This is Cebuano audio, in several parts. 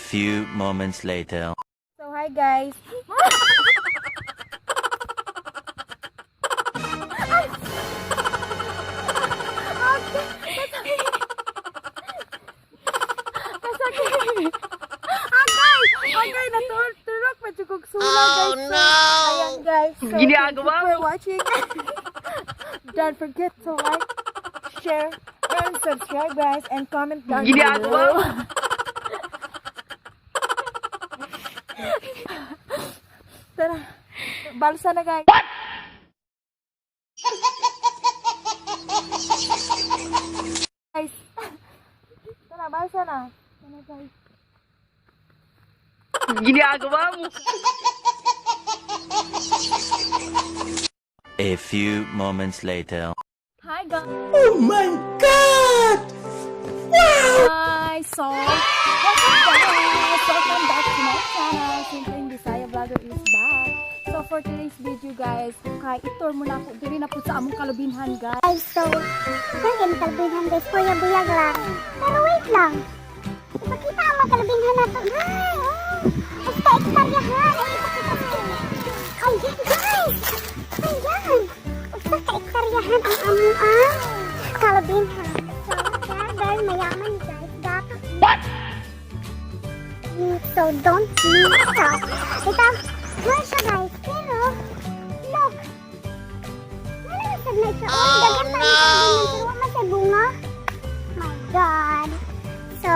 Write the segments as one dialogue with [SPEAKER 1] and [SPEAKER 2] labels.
[SPEAKER 1] Few moments later.
[SPEAKER 2] So, hi guys. Kasakit. Agay! Agay, naturok pa jud sula, guys. Oh, no! Ayan, guys. So, thank you for watching. Don't forget to like, share, and subscribe, guys, and comment down below. Tara. Balsa na, guys. What? Guys. Tara, balsa na. Tara, guys.
[SPEAKER 3] Ginagawa mo.
[SPEAKER 1] A few moments later.
[SPEAKER 2] Hi, guys. Oh my God! Wow! Hi! So, welcome guys! Welcome back to my channel. Simpleng Bisaya Vlogger is back. So, for today's video, guys, kay itur mo na ako. Diri na po sa among kalubinhan, guys.
[SPEAKER 4] Guys, so, kaya ni kalabinhan guys, kuya buyag lang. Pero wait lang. Ipakita ang mga kalabinhan nato. Ay, oh, basta ektaryahan. Ay, ipakita sa inyo. Ayan, guys! Ayan! Basta ka-ektaryahan ang among kalabinhan. So, kaya dahil mayaman guys, dapat. What? So, don't miss out. Ito, wala siya guys, pero, look, wala na sad na siya. Oh, dagan pa no! Pero wala man siya bunga. My God. So,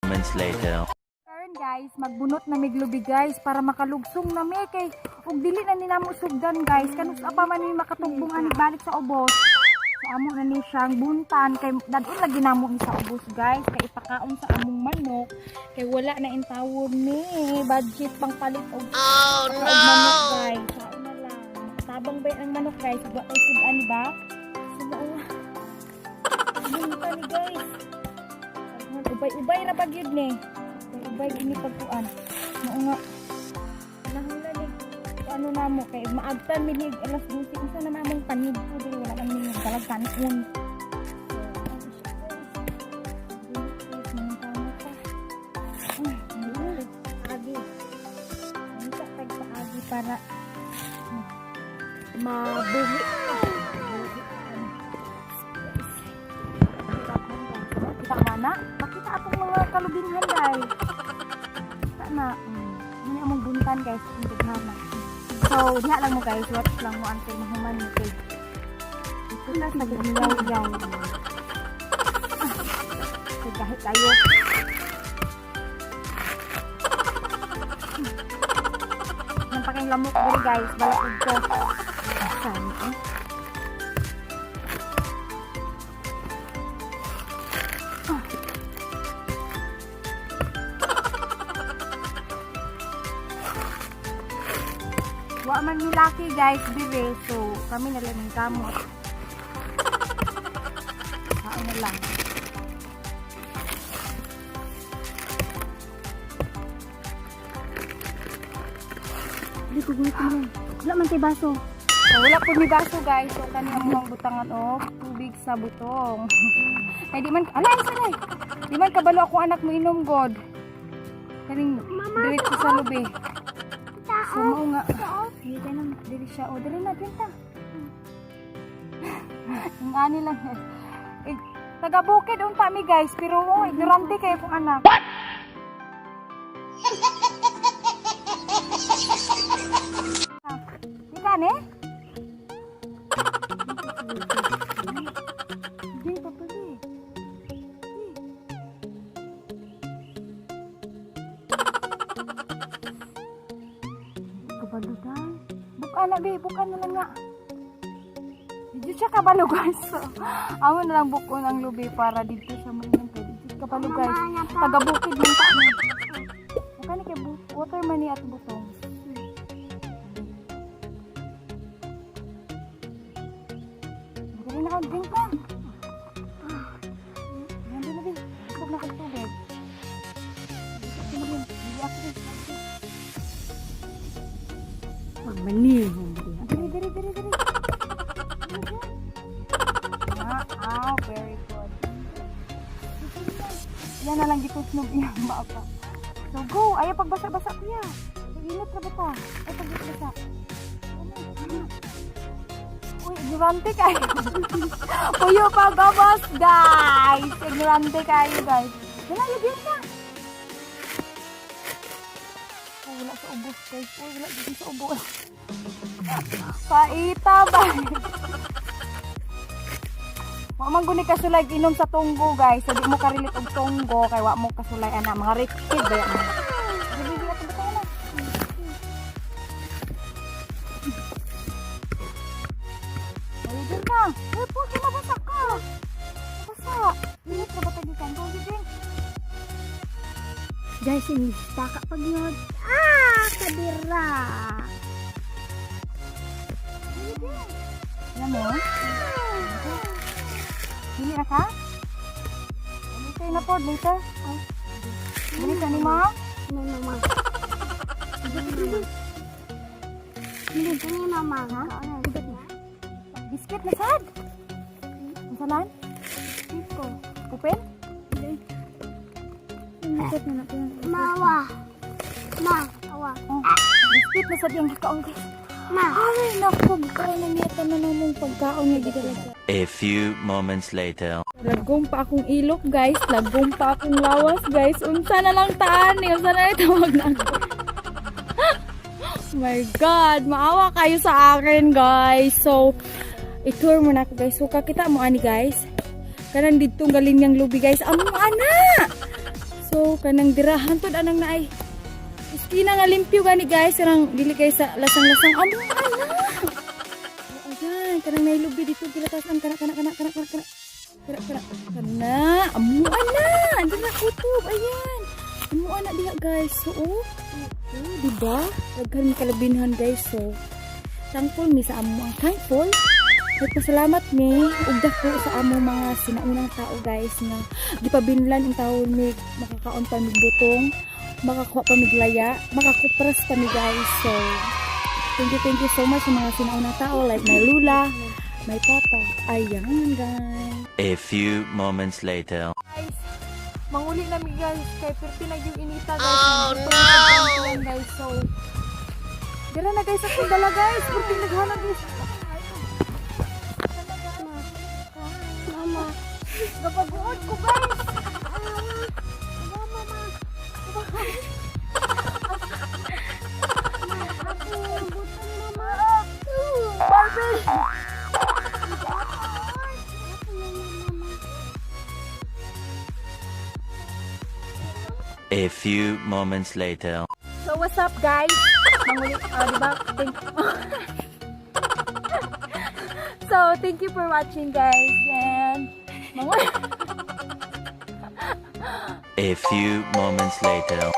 [SPEAKER 1] Moments later.
[SPEAKER 2] Karon guys, magbunot na miglubi guys para makalugsong na mi kay ug dili na ni namo sugdan guys kanus pa man mi makatugbong ani balik sa ubos. So amo na ni siyang buntan kay dadon lagi namo ni sa ubos guys kay ipakaon sa among manok kay wala na intawon ni budget pang palit og oh, no! Manok guys. Sao na lang. Tabang ba ang manok guys? Wa kay sudan ba? So mao nga. Buntan ni guys. Ubay-ubay ra ba gyud ni? Ubay gini pagkuan. Mao nga. Nahula ni ano na mo kay maagtan mi ni alas 12 unsa na among panid ko diri wala man mi dalag kanon. So, ano siya, guys. Bunot, guys, manungkamo pa. Ay, agi. Unsa tag sa agi para mabuhi pa. Mabuhi pa. Kita mana? Pakita atong mga kalubinhan guys. Kita na. Muna among buntan guys, ang daghana. So, diha lang mo guys, watch lang mo until mahuman mo kay. Ito na sa gamiyaw yaw. So, kahit tayo. Nang paking lamok diri guys, balakod ko. Saan eh? Wa man mi lucky guys dire so kami na lang ang kamot. Sao na lang. Hindi ko gutom. Wala man kay baso. So, wala po mi baso guys. So kani ang mga butangan og tubig sa butong. Kay di man alay saray. Di man kabalo ako anak mo inom god. Kaning diretso sa lubi.
[SPEAKER 4] ta,
[SPEAKER 2] So mao nga. Dili ka nang dili siya. O dili na pinta. Ang ani lang, guys. Eh, taga bukid unta mi, guys, pero oh, ignorante kayo kung anak. What? Di ka ne? Hindi pa pala eh. Kabalo dai. Buka na be, buka na lang nga. Dito siya kabalo, guys. So, amo na lang bukon ang lubi para dito siya mainom kay dito kabalo, guys. Taga bukid man ta ni. Buka ni kay water man ni at butong. Dali na ako, drink na. Yan din na din. Bukog na kag tubig. Dili ako din.
[SPEAKER 3] Magmaniho.
[SPEAKER 2] Diri, diri, diri, diri. Ah, ah, very good. Yan na lang gitusnog iyang baba. So go, ayaw pagbasa-basa kuya. Init na ba ta? Ay pagbasa-basa. Ano, ano? Uy, ignorante kayo. Puyo pa gabos, guys. Ignorante kayo, guys. Wala, yun ka. Oh, wala sa ubos, guys. Uy, wala dito sa ubos. Paita ba? Wa man guni kasulay inom sa tunggo, guys. So di mo ka-relate og tunggo kay wa mo kasulay ana mga rich kid ba yan. Dili dili ato bitaw na. Ay, dun ka. Uy, po, kay mabasa ka. Mabasa. Init na ba tagikan? Go, drink.
[SPEAKER 3] Guys, inista ka pag yun.
[SPEAKER 4] Ah, kadira.
[SPEAKER 2] Alam mo? Dili na ka? Later na po, later. Dili ka ni ma?
[SPEAKER 4] Ni mama. Hindi ni mama. Ha?
[SPEAKER 2] Biscuit na sad. Ang salan?
[SPEAKER 4] Ito.
[SPEAKER 2] Open?
[SPEAKER 4] Mawa. Ma. Awa.
[SPEAKER 2] Oh. Biscuit na sad yung gikaon, guys.
[SPEAKER 4] Ma.
[SPEAKER 2] Ay, naku, gikaon na niya tanan mong pagkaon nga gidala.
[SPEAKER 1] A few moments later.
[SPEAKER 2] Lagom pa akong ilok, guys. Lagom pa akong lawas, guys. Unsa na lang taan ni, unsa na lang tawag na ako. My God, maawa kayo sa akin, guys. So, i-tour mo na ako, guys. So, kakita mo ani, guys. Kanang didtong galing niyang lubi, guys. Among ana! So, kanang dirahan to anang naay. Iskina nga limpyo gani, guys. Kanang dili kay sa lasang-lasang. Among ana! Oh, ayan, kanang nailubi dito gilatasan kana kana kana kana kana kana. Kana kana kana. Amo ana, andi na kutob. Ayan. Amo ana diha, guys. So oh. Oh, di ba? Daghan mi kalabinhan, guys. So thankful mi sa amo ang thankful. Nagpasalamat mi ug dako sa amo mga sinaunang tao, guys, nga gipabinlan ang taon mi makakaon pa mig butong, makakuha pa mig laya, makakupras pa mi, guys. So thank you so much sa mga sinaunang tao like my lula, my papa. Ayan, guys.
[SPEAKER 1] A few moments later.
[SPEAKER 2] Guys, manguli na mi, guys, kay perti na yung inita, guys. Oh no! Guys, so dira na, guys, akong dala, guys. Perti naghanap, guys.
[SPEAKER 4] Mama.
[SPEAKER 2] Napaguod ko, guys.
[SPEAKER 4] Mama. Mama. Ako, butong mama.
[SPEAKER 2] Barbie!
[SPEAKER 4] Mama.
[SPEAKER 1] A few moments later.
[SPEAKER 2] So what's up, guys? Manguli, di ba? So thank you for watching, guys, and manguli.
[SPEAKER 1] A few moments later.